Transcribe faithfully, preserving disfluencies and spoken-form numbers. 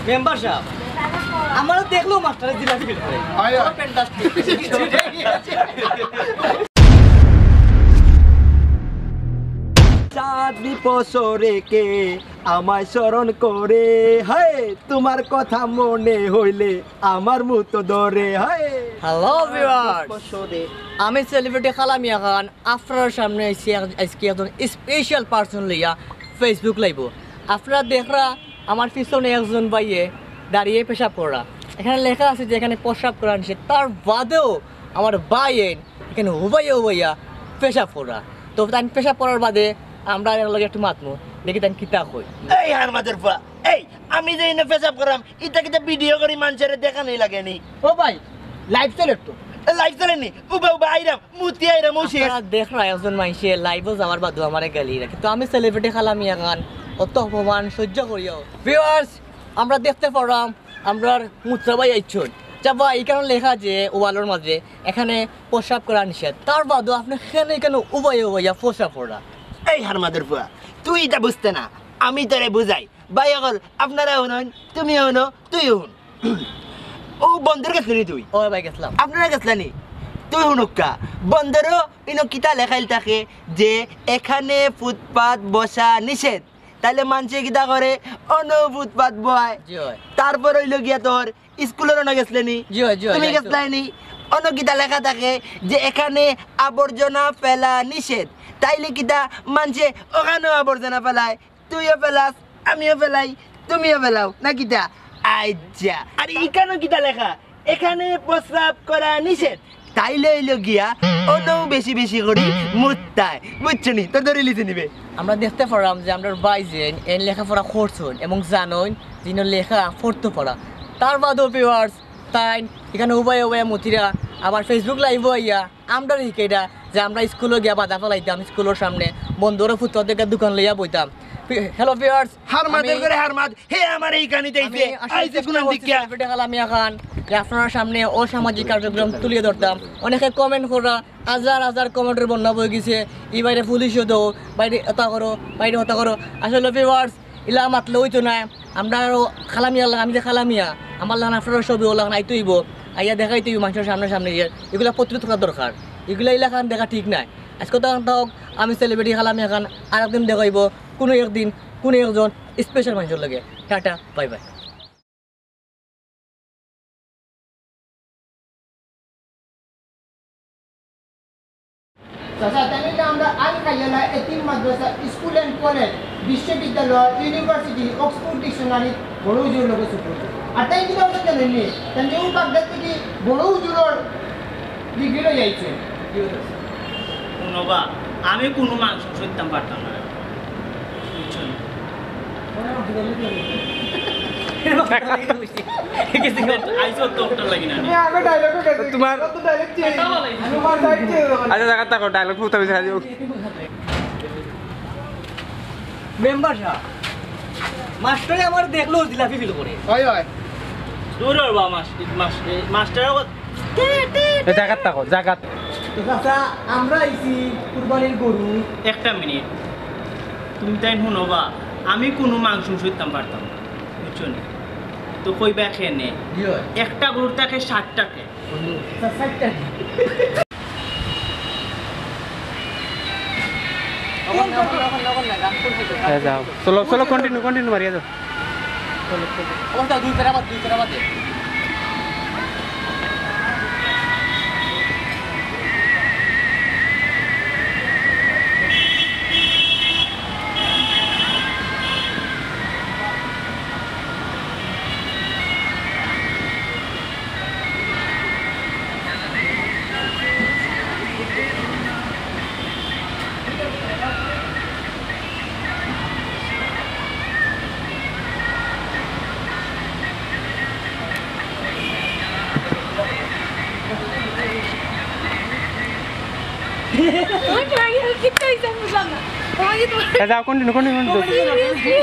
Member sub, আমারে দেখলেউ মাস্টারে জিলাপি ফিল করে। আয়, আয়। চাঁদনি পসরে কে আমায় স্মরণ করে, হায়, তোমার কথা মনে হইলে আমার মুতো ধরে, হায়। হ্যালো ভিউয়ার্স, আমি সেলিব্রিটি কালা মিয়া খান আপনারার সামনে আইছি এক-, আইজকে একজন স্পেশাল পারসন লইয়া Facebook লাইভো। আপনারা দেখরা আমার পিছনে একজন ভাইয়ে দাঁড়িয়ে পেশাব করা। এখানে লেখা আছে যে এখানে প্রস্রাব করা নিষেধ, তার বাদেও আমার ভাইয়ে এখানে হুবাইয়া হুবাইয়া পেশাব করা। তো তাইন পেশাব করার বাদে আমরা এর লগে একটু মাতমু, দেখি তাইন কিতা কই। এই হারমাদের ফুয়া, এই আমি যে এনে পেশাব করাম, ইটা কিতা ভিডিও করি মানষরে দেখানি লাগেনি? ও ভাই, লাইভ চলে তো। লাইভ চলেনি? উবা উবা আইরাম, মুতি আইরাম, ও শেষ। আপনারা দেখরা একজন মানষে লাইভো যাওয়ার বাদে আমারে গালি রাখে। তো আমি সেলিব্রিটি কালা মিয়া খান, অত অপমান সহ্য করিও। ভিউয়ার্স, আমরা দেখতে পারলাম আমরার মুত্রা ভাই আইছইন। যা ভাই, এখানে লেখা যে ওয়ালর মাঝে এখানে প্রস্রাব করা নিষেধ, তার বাদেও আপনে কেনে কেনে উবাইয়া উবাইয়া প্রস্রাব করা? এই হারমাদের ফুয়া, তুই ইটা বুঝতে না, আমি তোরে বুঝাই। ভাই অকল, আপনারা হুনইন, তুমিও হুনো, তুইও হুন। ও বন্দর গেছলি নি তুই? ও ভাই, গেছলাম। আপনারা গেছলা নি? তুই হুনুক্কা, বন্দরও ইনো কিতা লেখাইল থাকে যে এখানে ফুটপাত বসা নিষেধ। তাইলে মানষে কিতা করে? অনো ফুটপাত বয়। জি অয়। তারপর অইলো গিয়া তোর স্কুলর অনো গেছলে নি? জি অয়, জি অয়, তুমি যাই তো। গেছলায় নি? অনো কিতা লেখা থাকে যে এখানে আবর্জনা ফেলা নিষেধ। তাইলে কিতা মানষে অখানো আবর্জনা ফেলায়? তুইও ফেলাস, আমিও ফেলাই, তুমিও ফেলাও, না কিতা? আচ্ছা, আর ইখানো কিতা লেখা? এখানে প্রস্রাব করা নিষেধ। তাইলে অইলো গিয়া অনো বেশি বেশি করি মুত্তায়, বুঝছো নি? তোর ধরে লিখে নিবে। আমরা দেখতে পারলাম যে আমরার ভাইজান এন লেখাপড়া করছইন এবং জানইন যে ইনো লেখা পড়তে পারা। তার বাদেও ভিউয়ার্স, তাইন এখানে উবাইয়া উবাইয়া মুতিরা, আবার Facebook লাইভো আইয়া আমরারে হিকাইরা যে আমরা স্কুলো গিয়া বাধা ফালাইতাম, স্কুলর সামনে বন্দরও ফুটপাত দেখে দোকান লইয়া বইতাম। হ্যালো ভিউয়ার্স, হারমাদের আমি করে হারমাদ, হে আমার এই কানি আমি চাইছে, আশা আইছে চেষ্টা কোন করছি দিকে? সেলিব্রিটি কালা মিয়া খান, যে আপনারার সামনে অসামাজিক কার্যক্রম তুলিয়া ধরতাম। অনেকে কমেন্ট করা, হাজার হাজার কমেন্টর বন্যা বই গেছে, "ই বাইরে পুলিশও দেও, বাইরে হতা করো, বাইরে হতা করো।" আসলে ভিউয়ার্স, ইলা মাতলে অইতো নায়। আমরা আরো কালা মিয়ার লাখান, আমি যে কালা মিয়া, আমার লাখান আপনারার ছবি অলাখান আইতে অইবো, আইয়া দেখাইতে অইবো মানষর সামনে সামনে যে ইগুলা প্রতিরোধ করার দরকার। ইগুলা ইলাখান দেখা ঠিক নায়। আইজকে তো থাক, আমি সেলিব্রিটি কালা মিয়া খান, আরেকদিন দেখা অইবো কুনু একদিন, কুনু একজন স্পেশাল মানষর লগে। Tata, bye bye. চাচা, তাইলে আমরা আল খাইয়ালা এতিম মাদ্রাসা স্কুল এন্ড কলেজ বিশ্ববিদ্যালয় ইউনিভার্সিটি অক্সফোর্ড ডিকশনারি বড় হুজুরর লগে ছুটু। আর তাইন কিতা অইছে জানইন নি? তাইন যে ও বাগদাদ থাকি বড় হুজুরর ডিগ্রি লই আইছে। হুনো বা, আমি কুনু মাংস সইতাম পারতাম না। বুঝছো নি? আইসো তো ওটার লাগি না। তুমি আগে ডায়লগ কইছো। তোমার কত ডায়লগ চেঞ্জ। তোমার ডায়লগ চেঞ্জ। আচ্ছা, জায়গা থাকো, ডায়লগ ফুটাবি খালি। মেম্বার সাব, মাস্টারে আমারে দেখলেউ জিলাপি ফিল করে। হয়, হয়। দূর হ বা মাস-, মাস-, এই মাস্টার আবার এ জাগাত থাকো, জাগাত। তো চাচা, আমরা আইছি কুরবানির গরু। একটা মিনিট, তুমি তাইন হুনো বা, আমি কুনু মাংস সইতাম পারতাম না, বুঝছো নি? তো কইবা কেনে? জি অয়। একটা গরুর থাকে ষাট টাকা। চাচা, ষাট টাকা। হ্যাঁ, যাও। চলো, চলো, কন্টিনিউ, কন্টিনিউ মারিয়া যাও। অবস্থা দুই ফেরা বাদ, দুই ফেরা বাদে। তোমার ট্রায়াঙ্গেল কিচ্ছু হইছে, আমি বুঝলাম না। তোমার কি তোমার এ, যাও, কন্টিনিউ, কন্টিনিউ, কন্টিনিউ। Seriously?